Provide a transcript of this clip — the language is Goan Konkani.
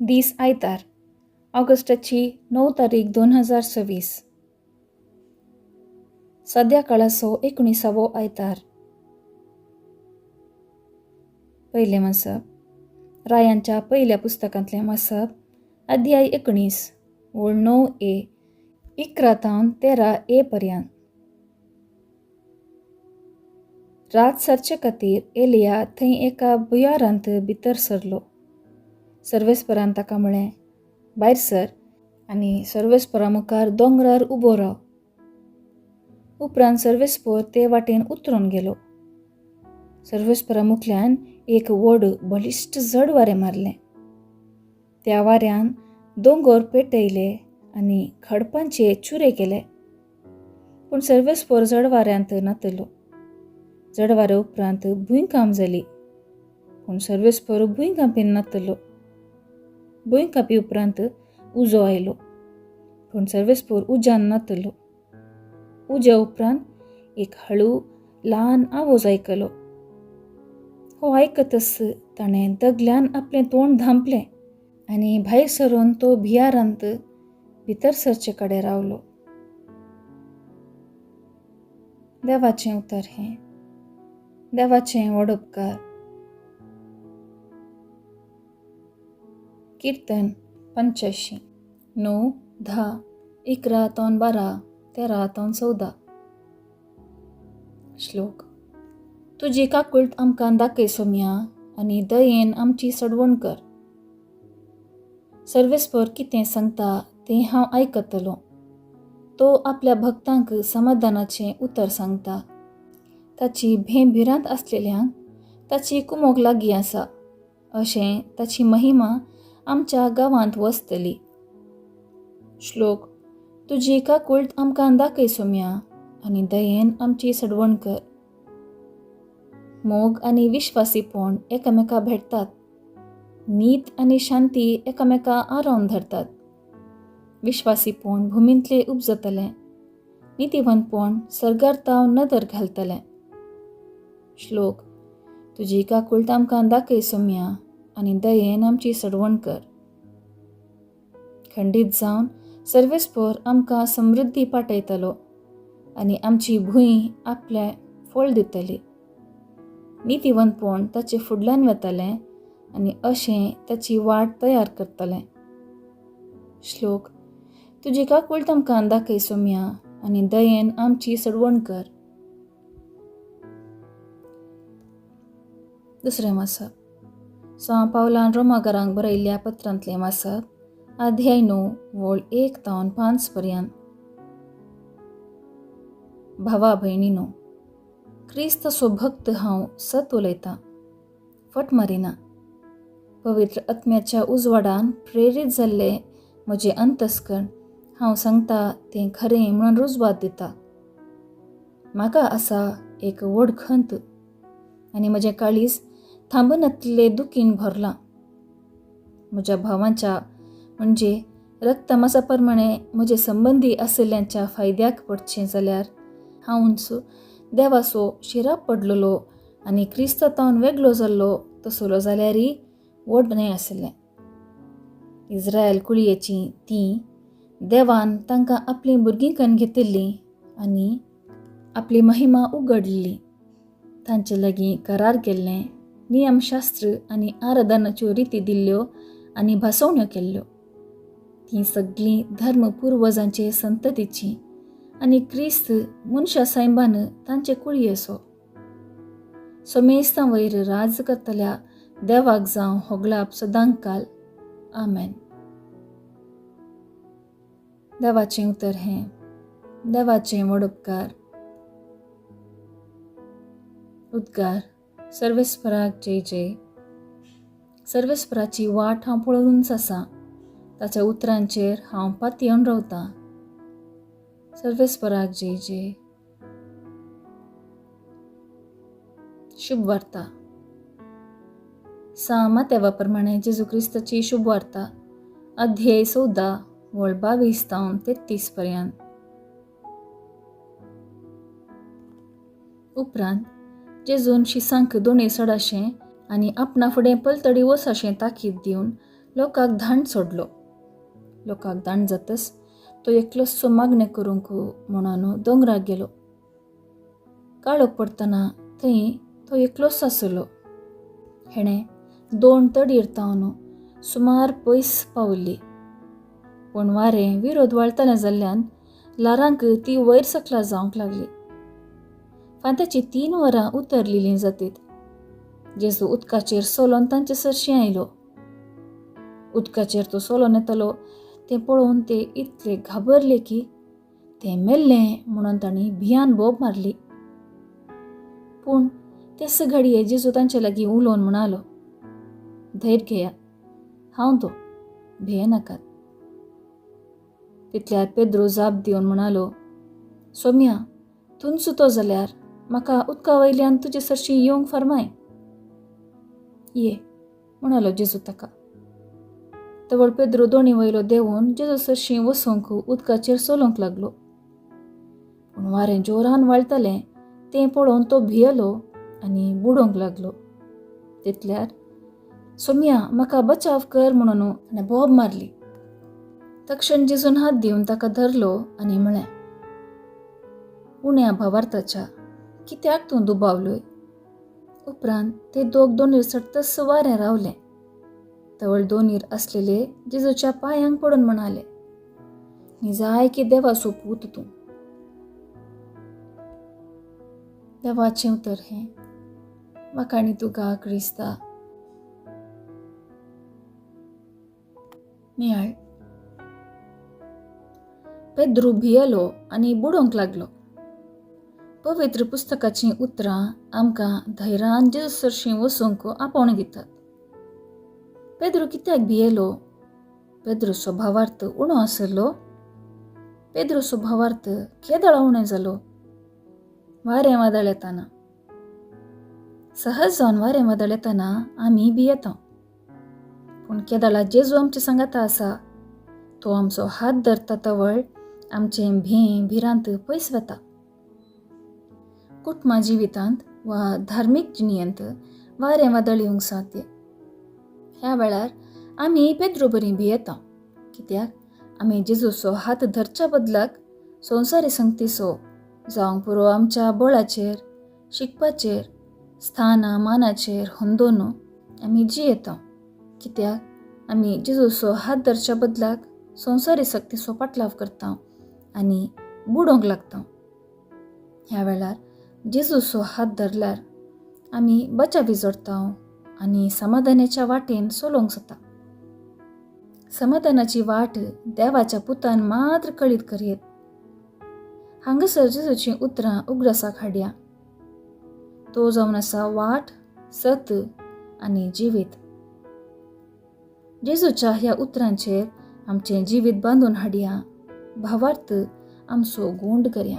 दीस आयतार, ऑगस्टाची 9 तारीख 2026. सद्या काळाचो 19वो आयतार. पयलें वाचप रायांच्या पयल्या पुस्तकांतलें वाचप, अध्याय 19 ओळ 9 ए 11 तावन 13 ए पर्यंत. रात सरचे खातीर एलिया थंय एका भुयारांत भितर सरलो. सर्वेस्परान ताका म्हळें, भायर सर आनी सर्वेस्परा मुखार दोंगरार उबो राव. उपरांत सर्वेस्पर ते वाटेन उतरून गेलो. सर्वेस्परा मुखल्यान एक व्हड बलिश्ट जड वारें मारलें. त्या वाऱ्यान दोंगर पेटयले आनी खडपांचे चुरे केले. पूण सर्वेस्पर जड वाऱ्यांत नातलो. जड वाऱ्या उपरांत भुंयकांप जाली, पूण सर्वेस्पर भुंयकांपीन नातलो. भुंयकांपी उपरांत उजो आयलो, पूण सर्वेस्पर उज्यान नातलो. उज्या उपरांत एक हळू ल्हान आवाज आयकलो. हो आयकतच ताणें दगल्यान आपलें तोंड धांपलें आनी भायर सरून तो भियारांत भितर सरचे कडेन रावलो. देवाचें उतर हें. देवाचें व्हड उपकार. कीर्तन 85 9 10 11 12 13 14. श्लोक. तुजी काकूळट आमकां दाखय सोम्या आनी दयेन आमची सडवण कर. सर्वेस्पर कितें सांगता तें हांव आयकतलो. तो आपल्या भक्तांक समाधानाचें उतर सांगता. ताची भें भिरांत आसलेल्यांक ताची कुमोक लागीं आसा, अशें ताची महिमा आमच्या गांवांत वसतली. श्लोक. तुजी काकूळट आमकां दाखय सोम्या आनी दयेन आमची सडवण कर. मोग आनी विश्वासीपण एकामेका भेटतात. नीत आनी शांती एकामेका आरावन धरतात. विश्वासीपण भुमींतलें उपजतलें, नितीवंतपण सर्गार तावन नदर घालतलें. श्लोक. तुजी काकूळट आमकां दाखय सोम्या आनी दयेन आमची सडवण कर. खंडीत जावन सर्वेस्पर आमकां समृद्धी पाठयतलो आनी आमची भूंय आपलें फळ दितली. नितीवंतपण ताचे फुडल्यान वतलें आनी अशें ताची वाट तयार करतलें. श्लोक. तुजी काकूळट आमकां दाखय सोम्या आनी दयेन आमची सडवण कर. दुसरें वाचप सां पावलान रोमागारांक बरयल्ल्या पत्रांतलें वाचप, अध्याय 9 वोळ 1 तावन 5 पर्यंत. भावा भयणीनो, क्रिस्ताचो भक्त हांव सत उलयतां, फट मारिना. पवित्र आत्म्याच्या उजवाडान प्रेरीत जाल्लें म्हजें अंतस्कर्ण हांव सांगता तें खरें म्हणून रुजवात दिता. म्हाका आसा एक व्हड खंत आनी म्हजें काळीज थांबनातले दुखीन भरलां. म्हज्या भावांच्या म्हणजे रक्तमासा प्रमाणे म्हजे संबंदी आशिल्ल्यांच्या फायद्याक पडचें जाल्यार हांवूच देवाचो शिराप पडलेलो आनी क्रिस्ता तावन वेगळो जाल्लो तसलो जाल्यारय व्हड न्हय आशिल्लें. इस्रायल कुळयेचीं तीं देवान तांकां आपलीं भुरगीं कन्न घेतिल्लीं आनी आपली महिमा उगडली. तांचे लागीं करार केल्लें, नियमशास्त्र आनी आराधनाच्यो रिती दिल्ल्यो आनी भासोवण्यो केल्ल्यो. तीं सगळीं धर्म पुर्वजांचे संततीचीं आनी क्रिस्त मनशा सायबान तांचे कुळयेचो. समेस्तां वयर राज करतल्या देवाक जावं होगळाप सदांकाल. आमेन. देवाचें उतर हें. देवाचें व्हड उपकार. उद्गार. सर्वेस्पराक जय जय. सर्वेस्पराची वाट हांव पळोवनच आसा, ताच्या उतरांचेर हांव पातयेवन रावतां. सर्वेस्पराक जय जय. शुभ वार्ता. सां मातेवा प्रमाणे जेजू क्रिस्ताची शुभ वार्ता, अध्याय 14 वळ 22 तावन 33 पर्यंत. उपरांत जेजून शिसांक दोणे सडाशें आनी आपणा फुडें पलतडी वचाशें ताकीद दिवन लोकांक धाण सोडलो. लोकांक धाण जातच तो एकलोचसो मागणें करूंक म्हणून दोंगराक गेलो. काळोख पडटना थंय तो एकलोच आसलो. हेणें दोन तडीर तावन सुमार पयस पावल्ली, पूण वारें विरोध वळटलें जाल्ल्यान ल्हारांक ती वयर सकला जावंक लागली. फांत्याची 3 वरां उतरलेलीं जातीत. जेजू उदकाचेर सोलोन तांचे सरशीं आयलो. उदकाचेर तो सोलोन येतलो तें पळोवन ते इतले घाबरले की तें मेल्लें म्हणून तांणी भियान बोब मारली. पूण तेच घडये जेजू तांचे लागीं उलोवन म्हणालो, धैर्य घेया, हांव तो, भिये नाकात. तितल्यार पेद्रू जाप दिवन म्हणालो, सोम्या, तूंच तो जाल्यार म्हाका उदका वयल्यान तुजे सरशीं येवंक फर्माय. ये, म्हणालो जेजू ताका. तवळ पेद्रू दोणी वयलो देंवून जेजू सरशीं वचूंक उदकाचेर चलोवंक लागलो. पूण वारें जोरान वाळटलें तें पळोवन तो भियेलो आनी बुडोवंक लागलो. तितल्यार सोम्या, म्हाका बचाव कर म्हणून ताणें बोब मारली. तक्षण जेजून हात दिवन ताका धरलो आनी म्हळें, उण्या भावार्थाच्या, कित्याक तूं दुबावलोय? उपरांत ते दोग दोनीर चडतच वारें रावलें. तवळ दोनीर आसलेले जेजूच्या पांयांक पडून म्हणाले, निजाय की देवाचो पूत तूं. देवाचें उतर हें. वाखाणी तुका क्रिस्ता. नियाळ. पेद्रू भियेलो आनी बुडोवंक लागलो. पवित्र पुस्तकाचीं उतरां आमकां धैर्यान जेजू सरशीं वचूंक आपोवणें दितात. पेद्रू कित्याक भियेलो? पेद्रूचो भावार्थ उणो आसलो? पेद्रूचो भावार्थ केदळा उणें जालो? वारें वादळ येताना, सहज जावन वारें वादळ येताना आमी भियेता. पूण केदळा जेजू आमचे सांगाता आसा, तो आमचो हात धरता तवळ आमचें भें भिरांत पयस वता. कुटुंबा जिवितांत वा धार्मीक जिणेंत वारें वादळ येवंक साध्य. ह्या वेळार आमी पेद्रू बरी भियेता, कित्याक आमी जेजूचो हात धरच्या बदलाक संवसारी संगतीचो जावंक पुरो आमच्या बळाचेर, शिकपाचेर, स्थाना मानाचेर होंदोन आमी जियेता, कित्याक आमी जेजूचो हात धरच्या बदलाक संवसारी सक्तीचो पाटलाव करता आनी बुडोवंक लागता. ह्या वेळार जेजूचो हात धरल्यार आमी बचावी जोडता आनी समाधानाच्या वाटेन चलोवंक जाता. समाधानाची वाट देवाच्या पुतान मात्र कळीत करयेत. हांगासर जेजूचीं उतरां उगडासाक हाडया. तो जावन आसा वाट, सत आनी जिवीत. जेजूच्या ह्या उतरांचेर आमचें जिवीत बांदून हाडया, भावार्थ आमचो गोंड करया.